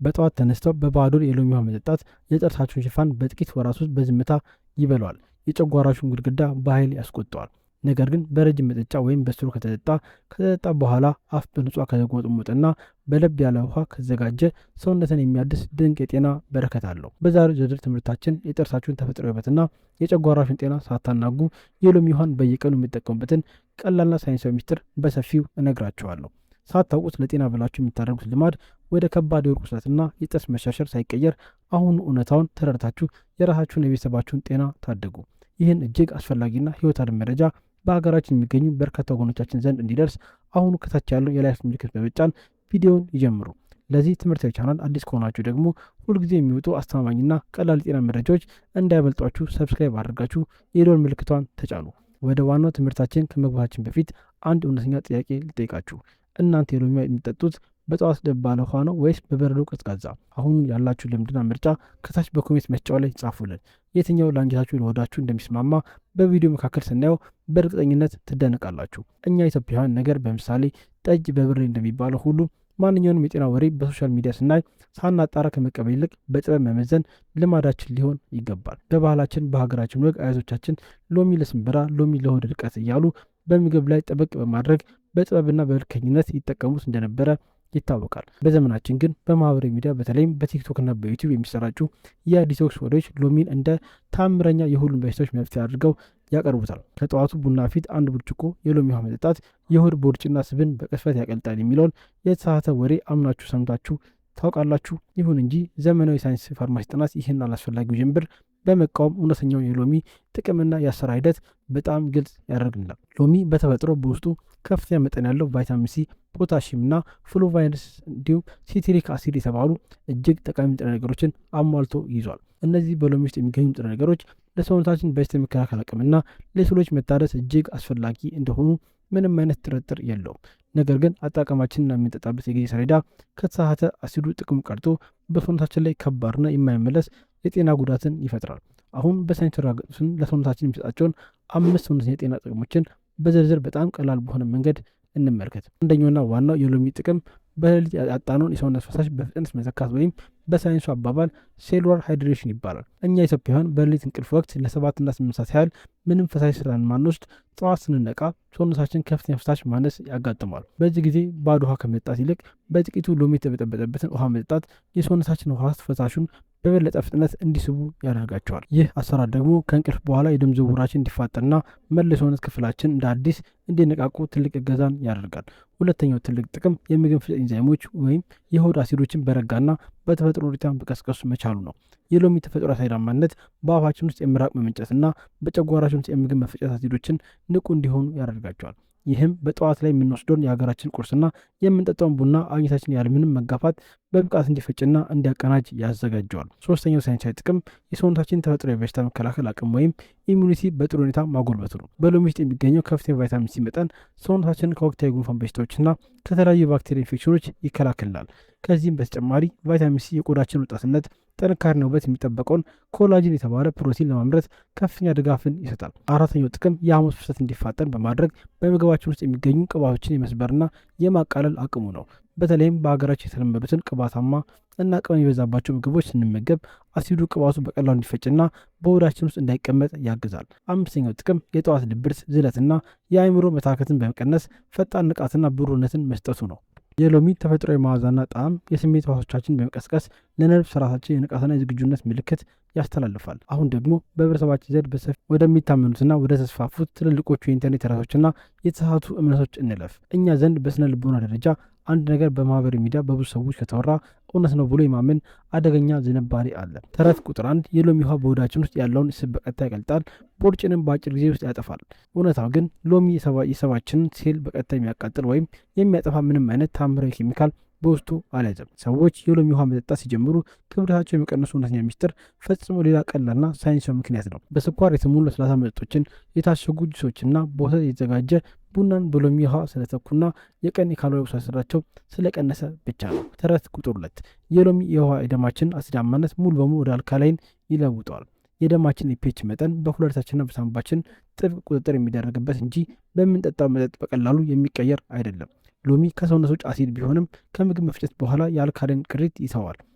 በጠዋት ተነስተው በባዶ ሆድ የሎሚ ውሃ መጠጣት የጥርሳችሁን ሽፋን በጥቂት ወራት ውስጥ በዝምታ ይበላዋል። የጨጓራችሁን ግድግዳ በኃይል ያስቆጠዋል። ነገር ግን በረጅም መጠጫ ወይም በ straw ከተጠጣ በኋላ አፍ በንጹህ ከተጉመጠመጠና በለብ ያለ ውሃ ከተዘጋጀ ሰውነትን የሚያድስ ድንቅ የጤና በረከት አለው። በዛሬው ዝርዝር ትምህርታችን የጥርሳችሁን ተፈጥሮ ውበትና የጨጓራችሁን ጤና ሳታናጉ የሎሚ ውሃን በየቀኑ የሚጠቀሙበትን ቀላልና ሳይንሳዊ ሚስጥር በሰፊው እነግራችኋለሁ። ሳታውቁት ለጤና ብላችሁ የምታደርጉት ልማድ ወደ ከባድ የሆድ ቁስለትና የጥርስ መሸርሸር ሳይቀየር አሁኑ እውነታውን ተረድታችሁ የራሳችሁን የቤተሰባችሁን ጤና ታደጉ። ይህን እጅግ አስፈላጊና ሕይወት አድን መረጃ በሀገራችን የሚገኙ በርካታ ወገኖቻችን ዘንድ እንዲደርስ አሁኑ ከታች ያለው የ like ምልክት በመጫን ቪዲዮውን ይጀምሩ። ለዚህ ትምህርታዊ ቻናል አዲስ ከሆናችሁ ደግሞ ሁልጊዜ የሚወጡ አስተማማኝና ቀላል የጤና መረጃዎች እንዳያመልጧችሁ subscribe አድርጋችሁ የደወል ምልክቷን ተጫኑ። ወደ ዋናው ትምህርታችን ከመግባታችን በፊት አንድ እውነተኛ ጥያቄ ልጠይቃችሁ። እናንተ የሎሚ ውሃ የምትጠጡት በጠዋት ለብ ባለ ውሃ ነው ወይስ በበረዶ ቀዝቃዛ? አሁን ያላችሁ ልምድና ምርጫ ከታች በ comment መስጫው ላይ ጻፉልን። የትኛው ለአንጀታችሁ ለሆዳችሁ እንደሚስማማ በቪዲዮ መካከል ስናየው በእርግጠኝነት ትደነቃላችሁ። እኛ ኢትዮጵያውያን ነገር በምሳሌ ጠጅ በብርሌ እንደሚባለው ሁሉ ማንኛውንም የጤና ወሬ በ social media ስናይ ሳናጣራ ከመቀበል ይልቅ በጥበብ መመዘን ልማዳችን ሊሆን ይገባል። በባህላችን በሀገራችን ወግ አያቶቻችን ሎሚ ለስንበራ፣ ሎሚ ለሆድ ድርቀት እያሉ በምግብ ላይ ጠበቅ በማድረግ በጥበብና በልከኝነት ይጠቀሙት እንደነበረ ይታወቃል። በዘመናችን ግን በማህበራዊ ሚዲያ በተለይም በቲክቶክና በዩቲዩብ የሚሰራጩ የ detox ወሬዎች ሎሚን እንደ ታምረኛ የሁሉም በሽታዎች መፍትሄ አድርገው ያቀርቡታል። ከጠዋቱ ቡና ፊት አንድ ብርጭቆ የሎሚ ውሃ መጠጣት የሆድ ቦርጭና ስብን በቅጽበት ያቀልጣል የሚለውን የተሳሳተ ወሬ አምናችሁ ሰምታችሁ ታውቃላችሁ? ይሁን እንጂ ዘመናዊ ሳይንስ ፋርማሲ ጥናት ይህን አላስፈላጊ ውዥንብር በመቃወም እውነተኛውን የሎሚ ጥቅምና የአሰራር ሂደት በጣም ግልጽ ያደርግልናል። ሎሚ በተፈጥሮ በውስጡ ከፍተኛ መጠን ያለው ቫይታሚን ሲ፣ ፖታሺየም እና flavonoids እንዲሁም citric acid የተባሉ እጅግ ጠቃሚ ንጥረ ነገሮችን አሟልቶ ይዟል። እነዚህ በሎሚ ውስጥ የሚገኙ ንጥረ ነገሮች ለሰውነታችን በሽታ የመከላከል አቅምና ለሴሎች መታደስ እጅግ አስፈላጊ እንደሆኑ ምንም አይነት ጥርጥር የለውም። ነገር ግን አጠቃቀማችንና የምንጠጣበት የጊዜ ሰሌዳ ከተሳሳተ አሲዱ ጥቅሙ ቀርቶ በሰውነታችን ላይ ከባድና የማይመለስ የጤና ጉዳትን ይፈጥራል። አሁን በሳይንስ የተረጋገጡትን ለሰውነታችን የሚሰጣቸውን አምስት እውነተኛ የጤና ጥቅሞችን በዝርዝር በጣም ቀላል በሆነ መንገድ እንመልከት። አንደኛውና ዋናው የሎሚ ጥቅም በሌሊት ያጣነውን የሰውነት ፈሳሽ በፍጥነት መተካት ወይም በሳይንሱ አባባል cellular hydration ይባላል። እኛ ኢትዮጵያውያን በሌሊት እንቅልፍ ወቅት ለ7 እና 8 ሰዓት ያህል ምንም ፈሳሽ ስለማንወስድ ጠዋት ስንነቃ ሰውነታችን ከፍተኛ ፈሳሽ ማነስ ያጋጥመዋል። በዚህ ጊዜ ባዶ ውሃ ከመጠጣት ይልቅ በጥቂቱ ሎሚ የተበጠበጠበትን ውሃ መጠጣት የሰውነታችን ህዋሳት ፈሳሹን በበለጠ ፍጥነት እንዲስቡ ያደርጋቸዋል። ይህ አሰራር ደግሞ ከእንቅልፍ በኋላ የደም ዝውውራችን እንዲፋጠንና መላ የሰውነት ክፍላችን እንደ አዲስ እንዲነቃቁ ትልቅ እገዛን ያደርጋል። ሁለተኛው ትልቅ ጥቅም የምግብ ፍጨት ኢንዛይሞች ወይም የሆድ አሲዶችን በረጋና በተፈጥሮ ሁኔታ መቀስቀስ መቻሉ ነው። የሎሚ ተፈጥሮ አሲዳማነት በአፋችን ውስጥ የምራቅ መመንጨትና በጨጓራችን ውስጥ የምግብ መፈጨት አሲዶችን ንቁ እንዲሆኑ ያደርጋቸዋል። ይህም በጠዋት ላይ የምንወስደውን የሀገራችን ቁርስና የምንጠጣውን ቡና አኝታችን ያለምንም መጋፋት በብቃት እንዲፈጭና እንዲያቀናጅ ያዘጋጀዋል። ሶስተኛው ሳይንሳዊ ጥቅም የሰውነታችን ተፈጥሮ የበሽታ መከላከል አቅም ወይም immunity በጥሩ ሁኔታ ማጎልበቱ ነው። በሎሚ ውስጥ የሚገኘው ከፍተኛ ቫይታሚን ሲ መጠን ሰውነታችንን ከወቅታዊ ጉንፋን በሽታዎችና ከተለያዩ የባክቴሪያ ኢንፌክሽኖች ይከላከልናል። ከዚህም በተጨማሪ ቫይታሚን ሲ የቆዳችን ወጣትነት፣ ጥንካሬና ውበት የሚጠበቀውን collagen የተባለ ፕሮቲን ለማምረት ከፍተኛ ድጋፍን ይሰጣል። አራተኛው ጥቅም የሐሞት ፍሰት እንዲፋጠን በማድረግ በምግባችን ውስጥ የሚገኙ ቅባቶችን የመስበርና የማቃለል አቅሙ ነው። በተለይም በሀገራችን የተለመዱትን ቅባታማ እና ቅመም የበዛባቸው ምግቦች ስንመገብ አሲዱ ቅባቱ በቀላሉ እንዲፈጭና በሆዳችን ውስጥ እንዳይቀመጥ ያግዛል። አምስተኛው ጥቅም የጠዋት ድብርት፣ ዝለትና የአእምሮ መታከትን በመቀነስ ፈጣን ንቃትና ብሩህነትን መስጠቱ ነው። የሎሚ ተፈጥሯዊ መዓዛና ጣዕም የስሜት ሕዋሶቻችንን በመቀስቀስ ለነርቭ ስርዓታችን የንቃትና የዝግጁነት ምልክት ያስተላልፋል። አሁን ደግሞ በህብረተሰባችን ዘንድ በሰፊ ወደሚታመኑትና ወደ ተስፋፉት ትልልቆቹ የኢንተርኔት ተረቶችና የተሳሳቱ እምነቶች እንለፍ። እኛ ዘንድ በስነ ልቦና ደረጃ አንድ ነገር በማህበራዊ ሚዲያ በብዙ ሰዎች ከተወራ እውነት ነው ብሎ የማመን አደገኛ ዝንባሌ አለ። ተረት ቁጥር 1፦ የሎሚ ውሃ በሆዳችን ውስጥ ያለውን ስብ በቀጥታ ያቀልጣል፣ ቦርጭንም በአጭር ጊዜ ውስጥ ያጠፋል። እውነታው ግን ሎሚ የስባችንን ሴል በቀጥታ የሚያቃጥል ወይም የሚያጠፋ ምንም አይነት ታምራዊ ኬሚካል በውስጡ አልያዘም። ሰዎች የሎሚ ውሃ መጠጣት ሲጀምሩ ክብደታቸው የመቀነሱ እውነተኛ ሚስጥር ፈጽሞ ሌላ ቀላልና ሳይንሳዊ ምክንያት ነው። በስኳር የተሞሉ ለስላሳ መጠጦችን፣ የታሸጉ ጁሶችና በወተት የተዘጋጀ ቡናን በሎሚ ውሃ ስለተኩና የቀን የካሎሪ አወሳሰዳቸው ስለቀነሰ ብቻ ነው። ተረት ቁጥር 2፦ የሎሚ የውሃ የደማችን አሲዳማነት ሙሉ በሙሉ ወደ alkaline ይለውጠዋል። የደማችን የ pH መጠን በኩላሊታችንና በሳንባችን ጥብቅ ቁጥጥር የሚደረግበት እንጂ በምንጠጣው መጠጥ በቀላሉ የሚቀየር አይደለም። ሎሚ ከሰውነት ውጭ አሲድ ቢሆንም ከምግብ መፍጨት በኋላ የ alkaline ቅሪት ይተዋል።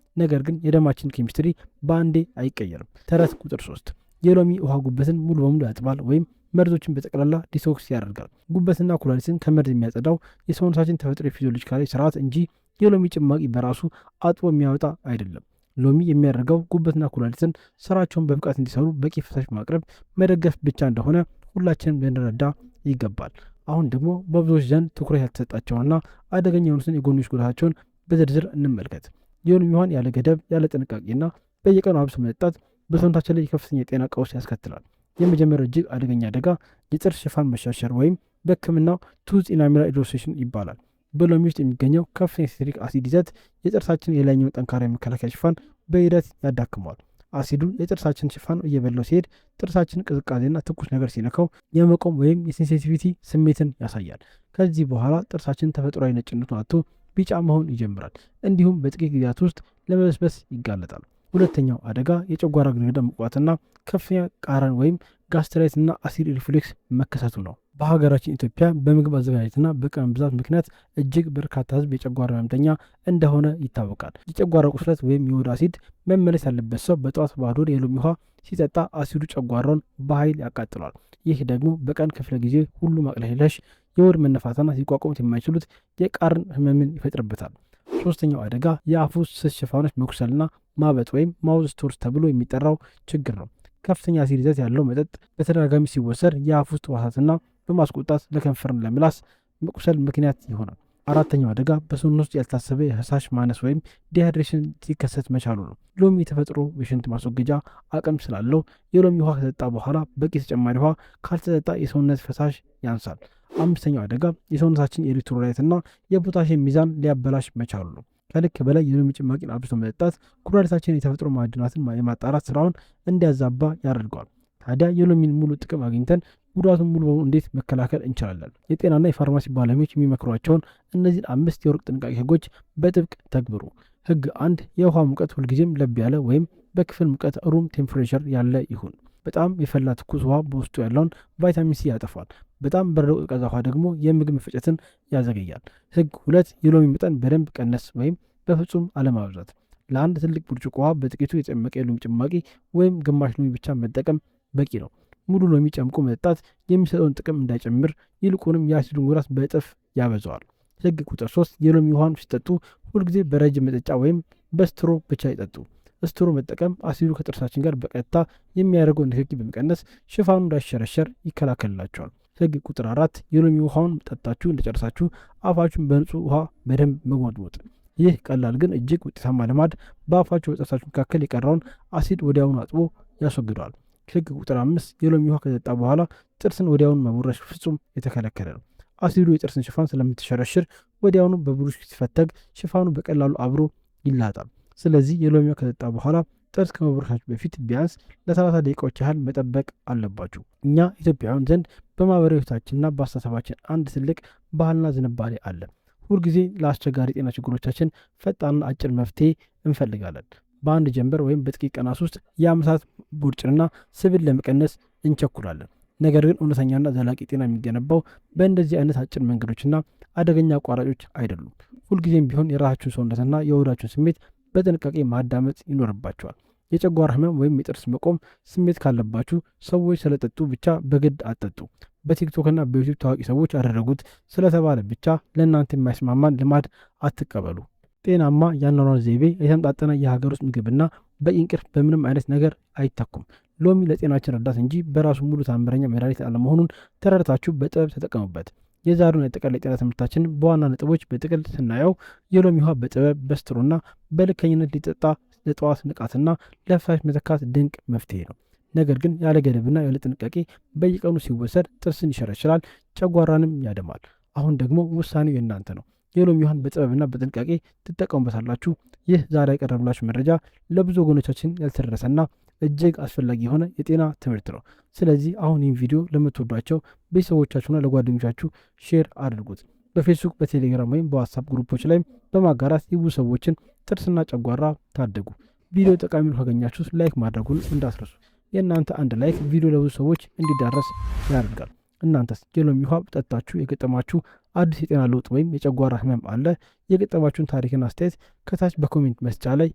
ነገር ግን የደማችን ኬሚስትሪ በአንዴ አይቀየርም። ተረት ቁጥር 3፣ የሎሚ ውሃ ጉበትን ሙሉ በሙሉ ያጥባል ወይም መርዞችን በጠቅላላ detox ያደርጋል። ጉበትና ኩላሊትን ከመርዝ የሚያጸዳው የሰውነታችን ተፈጥሮ ፊዚዮሎጂካዊ ስርዓት እንጂ የሎሚ ጭማቂ በራሱ አጥቦ የሚያወጣ አይደለም። ሎሚ የሚያደርገው ጉበትና ኩላሊትን ስራቸውን በብቃት እንዲሰሩ በቂ ፈሳሽ ማቅረብ፣ መደገፍ ብቻ እንደሆነ ሁላችንም ልንረዳ ይገባል። አሁን ደግሞ በብዙዎች ዘንድ ትኩረት ያልተሰጣቸውና አደገኛ የሆኑትን የጎንዮሽ ጉዳታቸውን በዝርዝር እንመልከት። የሎሚ ውሃን ያለ ገደብ፣ ያለ ጥንቃቄና በየቀኑ አብዝቶ መጠጣት በሰውነታችን ላይ የከፍተኛ የጤና ቀውስ ያስከትላል። የመጀመሪያው እጅግ አደገኛ አደጋ የጥርስ ሽፋን መሸርሸር ወይም በሕክምናው tooth enamel erosion ይባላል። በሎሚ ውስጥ የሚገኘው ከፍተኛ citric acid ይዘት የጥርሳችን የላይኛውን ጠንካራ የመከላከያ ሽፋን በሂደት ያዳክመዋል። አሲዱ የጥርሳችን ሽፋን እየበላው ሲሄድ ጥርሳችን ቅዝቃዜና ትኩስ ነገር ሲነካው የመቆም ወይም የ sensitivity ስሜትን ያሳያል። ከዚህ በኋላ ጥርሳችን ተፈጥሯዊ ነጭነቱን አጥቶ ቢጫ መሆን ይጀምራል። እንዲሁም በጥቂት ጊዜያት ውስጥ ለመበስበስ ይጋለጣል። ሁለተኛው አደጋ የጨጓራ ግድግዳ መቋትና ከፍተኛ ቃረን ወይም gastritis እና acid reflux መከሰቱ ነው። በሀገራችን ኢትዮጵያ በምግብ አዘጋጀትና በቅመም ብዛት ምክንያት እጅግ በርካታ ሕዝብ የጨጓራ ህመምተኛ እንደሆነ ይታወቃል። የጨጓራ ቁስለት ወይም የሆድ አሲድ መመለስ ያለበት ሰው በጠዋት ባዶ ሆድ የሎሚ ውሃ ሲጠጣ አሲዱ ጨጓራውን በኃይል ያቃጥለዋል። ይህ ደግሞ በቀን ክፍለ ጊዜ ሁሉ ማቅለሽለሽ፣ የሆድ መነፋትና ሲቋቋሙት የማይችሉት የቃርን ህመምን ይፈጥርበታል። ሶስተኛው አደጋ የአፍ ውስጥ ስስ ሽፋኖች መቁሰልና ማበጥ ወይም mouth sores ተብሎ የሚጠራው ችግር ነው። ከፍተኛ አሲድ ይዘት ያለው መጠጥ በተደጋጋሚ ሲወሰድ የአፍ ውስጥ ህዋሳትና በማስቆጣት ለከንፈርና ለምላስ መቁሰል ምክንያት ይሆናል። አራተኛው አደጋ በሰውነት ውስጥ ያልታሰበ የፈሳሽ ማነስ ወይም dehydration ሲከሰት መቻሉ ነው። ሎሚ የተፈጥሮ የሽንት ማስወገጃ አቅም ስላለው የሎሚ ውሃ ከተጠጣ በኋላ በቂ ተጨማሪ ውሃ ካልተጠጣ የሰውነት ፈሳሽ ያንሳል። አምስተኛው አደጋ የሰውነታችን የ electrolyte ና የፖታሲየም ሚዛን ሊያበላሽ መቻሉ ነው። ከልክ በላይ የሎሚ ጭማቂን አብዝቶ መጠጣት ኩላሊታችን የተፈጥሮ ማዕድናትን የማጣራት ስራውን እንዲያዛባ ያደርገዋል። ታዲያ የሎሚን ሙሉ ጥቅም አግኝተን ጉዳቱን ሙሉ በሙሉ እንዴት መከላከል እንችላለን? የጤናና የፋርማሲ ባለሙያዎች የሚመክሯቸውን እነዚህን አምስት የወርቅ ጥንቃቄ ህጎች በጥብቅ ተግብሩ። ህግ 1፣ የውሃ ሙቀት ሁልጊዜም ለብ ያለ ወይም በክፍል ሙቀት room temperature ያለ ይሁን። በጣም የፈላ ትኩስ ውሃ በውስጡ ያለውን ቫይታሚን ሲ ያጠፋል። በጣም በረዶ ቀዝቃዛ ውሃ ደግሞ የምግብ መፈጨትን ያዘገያል። ህግ 2፣ የሎሚ መጠን በደንብ ቀነስ ወይም በፍጹም አለማብዛት። ለአንድ ትልቅ ብርጭቆ ውሃ በጥቂቱ የጨመቀ የሎሚ ጭማቂ ወይም ግማሽ ሎሚ ብቻ መጠቀም በቂ ነው። ሙሉ ሎሚ ጨምቆ መጠጣት የሚሰጠውን ጥቅም እንዳይጨምር ይልቁንም የአሲዱን ጉዳት በእጥፍ ያበዛዋል። ህግ ቁጥር 3፣ የሎሚ ውሃን ሲጠጡ ሁልጊዜ በረጅም መጠጫ ወይም በ straw ብቻ ይጠጡ። straw መጠቀም አሲዱ ከጥርሳችን ጋር በቀጥታ የሚያደርገው ንክኪ በመቀነስ ሽፋኑ እንዳይሸረሸር ይከላከልላቸዋል። ህግ ቁጥር 4፣ የሎሚ ውሃውን ጠጣችሁ እንደጨረሳችሁ አፋችሁን በንጹህ ውሃ በደንብ መጉመጥመጥ። ይህ ቀላል ግን እጅግ ውጤታማ ልማድ በአፋችሁ በጥርሳችሁ መካከል የቀረውን አሲድ ወዲያውኑ አጥቦ ያስወግደዋል። ህግ ቁጥር 5፣ የሎሚ ውሃ ከጠጣ በኋላ ጥርስን ወዲያውኑ መቦረሽ ፍጹም የተከለከለ ነው። አሲዱ የጥርስን ሽፋን ስለምትሸረሽር ወዲያውኑ በብሩሽ ሲፈተግ ሽፋኑ በቀላሉ አብሮ ይላጣል። ስለዚህ የሎሚ ውሃ ከጠጣ በኋላ ጥርስ ከመቦረሻችሁ በፊት ቢያንስ ለ30 ደቂቃዎች ያህል መጠበቅ አለባችሁ። እኛ ኢትዮጵያውያን ዘንድ በማህበራዊ ሕይወታችንና በአስተሳሰባችን አንድ ትልቅ ባህልና ዝንባሌ አለ። ሁልጊዜ ለአስቸጋሪ ጤና ችግሮቻችን ፈጣንና አጭር መፍትሄ እንፈልጋለን። በአንድ ጀንበር ወይም በጥቂት ቀናት ውስጥ የዓመታት ቦርጭንና ስብን ለመቀነስ እንቸኩላለን። ነገር ግን እውነተኛና ዘላቂ ጤና የሚገነባው በእንደዚህ አይነት አጭር መንገዶችና አደገኛ አቋራጮች አይደሉም። ሁልጊዜም ቢሆን የራሳችሁን ሰውነትና የሆዳችሁን ስሜት በጥንቃቄ ማዳመጥ ይኖርባቸዋል። የጨጓራ ህመም ወይም የጥርስ መቆም ስሜት ካለባችሁ ሰዎች ስለጠጡ ብቻ በግድ አትጠጡ። በቲክቶክና በዩቲዩብ ታዋቂ ሰዎች አደረጉት ስለተባለ ብቻ ለእናንተ የማይስማማን ልማድ አትቀበሉ። ጤናማ የአኗኗር ዘይቤ፣ የተመጣጠነ የሀገር ውስጥ ምግብና በቂ እንቅልፍ በምንም አይነት ነገር አይተኩም። ሎሚ ለጤናችን ረዳት እንጂ በራሱ ሙሉ ታምረኛ መድኃኒት አለመሆኑን ተረድታችሁ በጥበብ ተጠቀሙበት። የዛሬውን የአጠቃላይ ጤና ትምህርታችን በዋና ነጥቦች በጥቅል ስናየው የሎሚ ውሃ በጥበብ በ straw ና በልከኝነት ሊጠጣ ለጠዋት ንቃትና ለፈሳሽ መተካት ድንቅ መፍትሄ ነው። ነገር ግን ያለ ገደብና ያለ ጥንቃቄ በየቀኑ ሲወሰድ ጥርስን ይሸረሽራል፣ ጨጓራንም ያደማል። አሁን ደግሞ ውሳኔው የእናንተ ነው። የሎሚ ውሃን በጥበብና በጥንቃቄ ትጠቀሙበታላችሁ። ይህ ዛሬ ያቀረብላችሁ መረጃ ለብዙ ወገኖቻችን ያልተደረሰና እጅግ አስፈላጊ የሆነ የጤና ትምህርት ነው። ስለዚህ አሁን ይህን ቪዲዮ ለምትወዷቸው ቤተሰቦቻችሁና ለጓደኞቻችሁ share አድርጉት። በፌስቡክ፣ በቴሌግራም ወይም በዋትሳፕ ግሩፖች ላይም በማጋራት የብዙ ሰዎችን ጥርስና ጨጓራ ታደጉ። ቪዲዮ ጠቃሚ ነው ካገኛችሁት like ማድረጉን እንዳትረሱ። የእናንተ አንድ like ቪዲዮ ለብዙ ሰዎች እንዲዳረስ ያደርጋል። እናንተስ የሎሚ ውሃ ጠጣችሁ የገጠማችሁ አዲስ የጤና ለውጥ ወይም የጨጓራ ህመም አለ? የገጠማችሁን ታሪክና አስተያየት ከታች በ comment መስጫ ላይ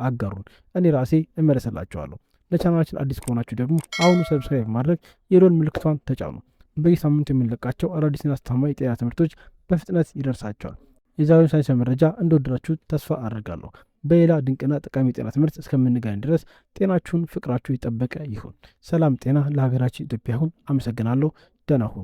አጋሩን። እኔ ራሴ እመለስላችኋለሁ። ለቻናላችን አዲስ ከሆናችሁ ደግሞ አሁኑ subscribe ማድረግ የደወል ምልክቷን ተጫኑ። በየሳምንቱ የምንለቃቸው አዳዲስና አስተማማኝ የጤና ትምህርቶች በፍጥነት ይደርሳቸዋል። የዛሬውን ሳይንሳዊ መረጃ እንደወደዳችሁ ተስፋ አድርጋለሁ። በሌላ ድንቅና ጠቃሚ የጤና ትምህርት እስከምንገናኝ ድረስ ጤናችሁን፣ ፍቅራችሁ የጠበቀ ይሁን። ሰላም ጤና ለሀገራችን ኢትዮጵያ ይሁን። አመሰግናለሁ። ደህና ሁኑ።